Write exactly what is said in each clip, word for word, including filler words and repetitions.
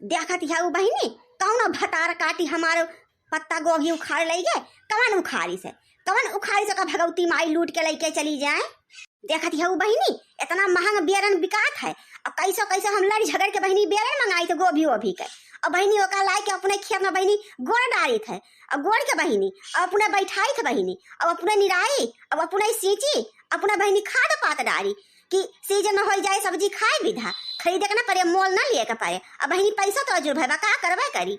देखत हऊ बहिनी, कौनो भतार काटी हमार पत्ता गोभी उखाड़ लइगे, कवन उखाड़ी से, कवन उखाड़ी से का भगवती माई लूट के लइके चली जाए। देखत हऊ बहिनी, इतना महंग बेरन बिकात है, और कैसो कैसो हम लड़ झगड़ के बहिनी बेरन मंगाई थे गोभी वोभी के, और बहिनी ओका लाए के अपने खेत में बहिनी गोड़ डारित है, और गोड़ के बहिनी और अपने बैठाई थे बहिनी, और अपने निराई, और अपने सींची, अपने बहिनी खाद पात डारी कि सीजन में हो जाए सब्जी खाए विधा, खरीदे के ना पड़े, मोल ना लिए के पड़े, और बहिनी पैसा तो अजुर भए बा, का करबे करी।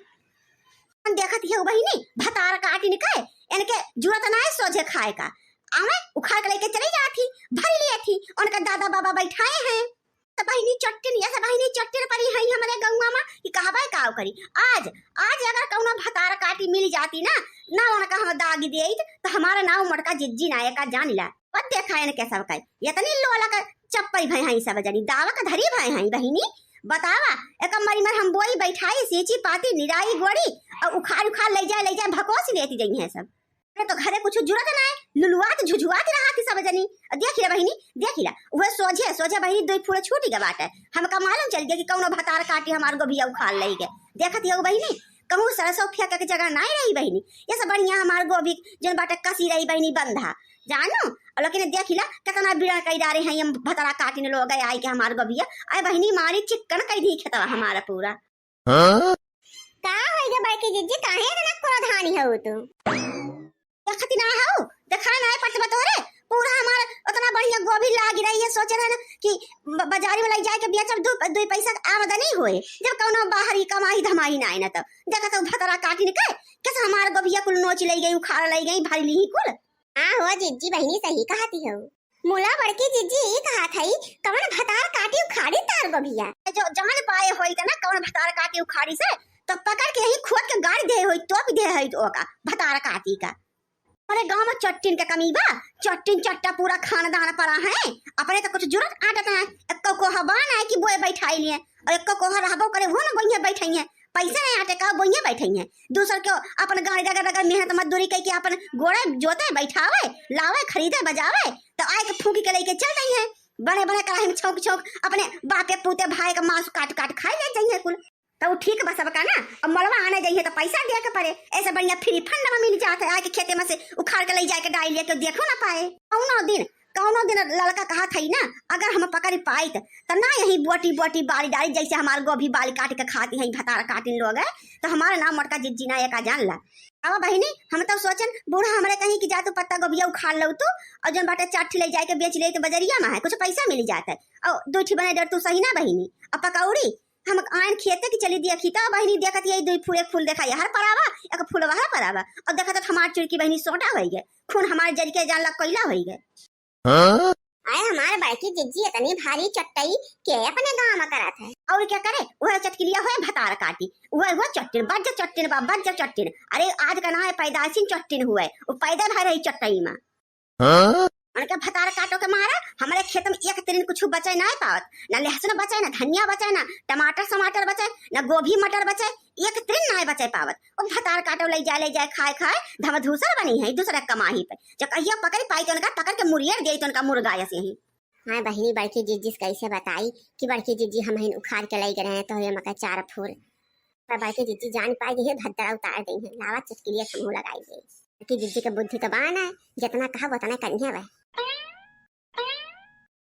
देखत हऊ बहिनी, भतार काटिन के, इनके जुरत ना है सोझे खाए का, आवे उखाड़ के लेके चली जात ही, भर लिए थी, उनका दादा बाबा बैठाए हैं। तो बहिनी चट्टिन, ये सब बहिनी चट्टिन परी है हमारे गौवा में कि कहबे काव करी। आज, आज अगर कौनो भतार काटी मिल जाती ना, ना उनका हम दाग देइत, तो हमारा नाम मोटका जिज्जी ना एका जान ला। पर देखा इनके सब का, इतनी लोला का चप्पई भए हैं सब जनी, दावा का धरी भए हैं बहिनी। बतावा, एक मरी मर हम बोई बैठाई, सींची पाती, निराई गोड़ी, और उखाड़ उखाड़ ले जाए, ले जाए, भकोस लेती गई हैं सब। अरे तो घरे कुछ जुरत ना है, लुलुआत झुझुआत रहा थी सब जनी। और देखी ला बहिनी, देखी ला, वह सोझे, सोझे बहिनी दो फूल छूट गए बाटे। हमका मालूम चल गया कि कौनो भतार काटी हमार गोभिया उखाड़ लई गए। देखत हऊ बहिनी, कहूँ सरसों फेंके के जगह ना रही बहिनी। ये सब बढ़िया हमार गोभी जौन बाटे कसी रही बहिनी बंधा, जानो। और लेकिन देखी ला, कितना बिड़ा कई डारे हैं हम भतार काटिन लोग आई के हमार गोभिया। आए बहिनी मारी चिक्कन कई दी खेतवा हमारा पूरा। हाँ? का होई गे बड़की जिज्जी, काहे इतना क्रोधानी हऊ तू? देखती ना हऊ, देखाई ना पड़त बा तोरे, पूरा हमार उतना बढ़िया गोभी लागी रही है, सोचे रहे ना कि ब-, बाजारी में लई जाए के बेचब, दू, दू पैसा के आमदनी होए, जब कौनो बाहरी कमाई धमाई ना आए ना तो। देखत हऊ भतार काटिन के, कैसे हमार गोभिया कुल नोच लई गई, उखाड़ लई गई, भर ली कुल। हाँ हो जिज्जी बहिनी, सही कहती हऊ। मुला बड़की जिज्जी ई कहत हई, कवन भतार काटी उखाड़ी तार गोभिया? जो जवन पाए होई त ना, कवन भतार काटी उखाड़ी से, तो पकड़ के यही खोद के गाड़ दे होई, तोप दे होई तो ओका भतार काटी का। अरे गाँव में चट्टिन के कमी बा, चट्टिन चट्टा पूरा खानदान पड़ा है, अपने तो कुछ जुरत आटत है, एक्को कोहा बान है कि बोए बैठाई लिए, और एक्को कोहा रहबो करे, वो ना बोइये बैठाई है, पैसा नहीं आटे का बोइये बैठाई है, दूसर के अपन गाड़ी रगड़ रगड़ मेहनत मजदूरी कई के अपन गोड़े जोते बैठावे, लावे खरीदे बजावे, तो आए के फूकी के लेके चल रही है, बड़े बड़े कढ़ाई में छौंक छौंक अपने बापे पूते भाई का मांस काट काट खाए ले जाइए कुल। तो उ ठीक बा सबका ना, अब मलवा आने जाइए तो पैसा दे के पड़े, ऐसे बढ़िया फ्री फंड में मिल जात है, आके खेते में से उखाड़ के ले जाके डाल लिया, केहू देखो ना पाए। कौनो दिन, कौनो दिन लड़का कहा था ही ना, अगर हम पकड़ पाइत तो ना यही बोटी बोटी बाली डाली, जैसे हमार गोभी बाली काट के खाती हैं भतार काटिन लोग है, तो हमारा नाम मोटका जिज्जी ना एका जान ला। अब बहिनी, हम तो सोचन बूढ़ा हमरे कहीं कि जा तू पत्ता गोभिया उखाड़ लो तू, और जौन बाटे चार ठी ले जाके बेच ले तो बजरिया में है, कुछ पैसा मिल जाता है, और दो ठी बने डर तू सही ना बहिनी, और पकौड़ी हम आयन खेते की चली देखी, तो बहिनी देखत यही दुई फूल, एक फूल देखा यहर परावा, एक फूल वहर परावा, और देखत हमार चुरकी बहिनी सोटा होई गए, खून हमार जरिके जान ला कोयला होई गए। हाँ? आए हमार बड़की जिज्जी इतनी भारी चट्टई के अपने गाँव में करत है। और क्या करे, वह चटकिलिया हुए भतार काटी, वह हुआ चट्टिन, बज्ज चट्टिन बा, बज्ज चट्टिन। अरे आज का ना है, पैदाइशिन चट्टिन हुए, वो पैदा भय रही चट्टई में। हाँ? उनके भतार काटो के मारा हमरे खेत में एक तिरिन कुछ बचे ना पावत, ना लहसुन बचे, ना धनिया बचे, ना टमाटर समाटर बचे, ना गोभी मटर बचे, एक तिरिन ना बचे पावत। वो भतार काटो ले जाए, ले जाए, खाए खाए धमधूसर बनी है दूसरे कमाही पे। जो कहिया पकड़ पाई तो उनका पकड़ के मुरियर दे तो उनका मुर्गा जैसे ही। हाँ बहिनी, बड़की जिज्जी से कैसे बताई कि बड़की जिज्जी हम हिन उखाड़ के ले गए रहे तो ये मका चार फूल। पर बड़की जिज्जी जान पाई गई है, भद्रा उतार दी है, लावा चटकिलिया समूह लगाई गई। बड़की जिज्जी के बुद्धि तो बान है, जितना कहा उतना करिए वह।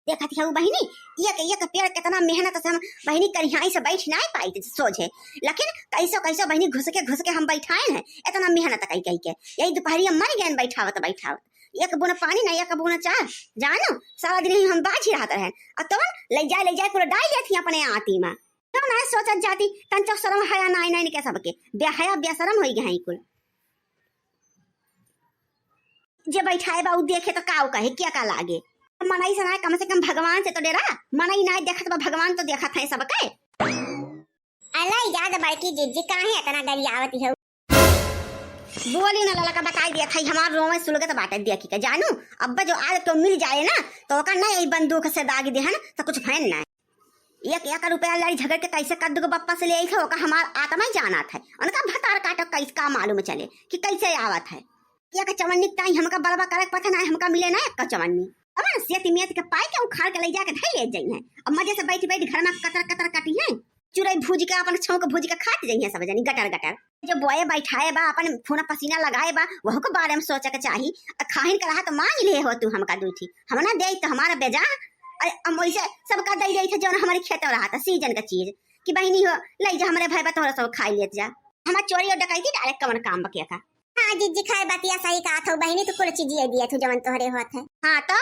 देखत हऊ बहिनी, एक एक पेड़ कितना मेहनत से हम बहिनी करिहाई से बैठ ना पाई थे सोझे, लेकिन कैसो कैसो बहिनी घुस के घुस के हम बैठाए हैं, इतना मेहनत कई कई के। यही दोपहरिया मर गए बैठावत बैठावत, एक बून पानी ना एक बून चाह, जानो सारा दिन ही हम बाझी रहत रहे। और तवन ले जाए ले जाए कुल डाल लेती अपने आती में, क्यों ना सोचत जाती, तंचो शर्म हया नाई नाई के सबके बेहया बेशरम होई गए हैं कुल। जे बैठाए बा उ देखे तो काऊ कहे, क्या का लागे? मनई से ना, कम से कम भगवान से तो डरा। मनई ना देखत बा, भगवान तो देखत है सबके। अलाई याद बड़की जिज्जी काहे इतना गरियावत हो? बोली ना ललका, बताई दिया था हमार रोवे सुलगत बाटे देखी के जानू। अब जो आज तो मिल जाए ना तो ओका ना यही बंदूक से दागी देहन तो कुछ भयन ना। एक एक रुपया लड़ी झगड़ के कैसे कद्दू के बप्पा से ले आई थे, ओका हमार आत्मा ही जानत है। उनका भतार काटो कैसे का मालूम चले कि कैसे आवत है। एक चवन्नी ताई हमका बलवा करे के पता ना, हमका मिले ना एक चवन्नी। अब सेती मेत के पाई के उखाड़ के ले जाके धई ले जाई है। अब मजे से बैठ बैठ घर में कतर कतर कटी है। चुरई भूज के, अपन छौंक भूज के खात जइहें सब जनी गटर गटर। जो बोए बैठाए बा, अपन खून पसीना लगाए बा, वह के बारे में सोचे के चाही। आ खाहिन के रहा तो मांग ले हो तू हमका दुइ ठी, हम ना देई तो हमारा बेजा। अरे हम वैसे सबका दे देई थे जौन हमारे खेत में रहा था सीजन का चीज, कि बहिनी हो, ले जा हमरे भाई बा, तोहरा सब खाई लेत जा। हमार चोरी और डकैती डायरेक्ट कवन काम बकिया था। हाँ जीजी, खैर बतिया सही कहा था बहिनी, तू कुल चीज ये दिया था जवन तोहरे होत है। हाँ तो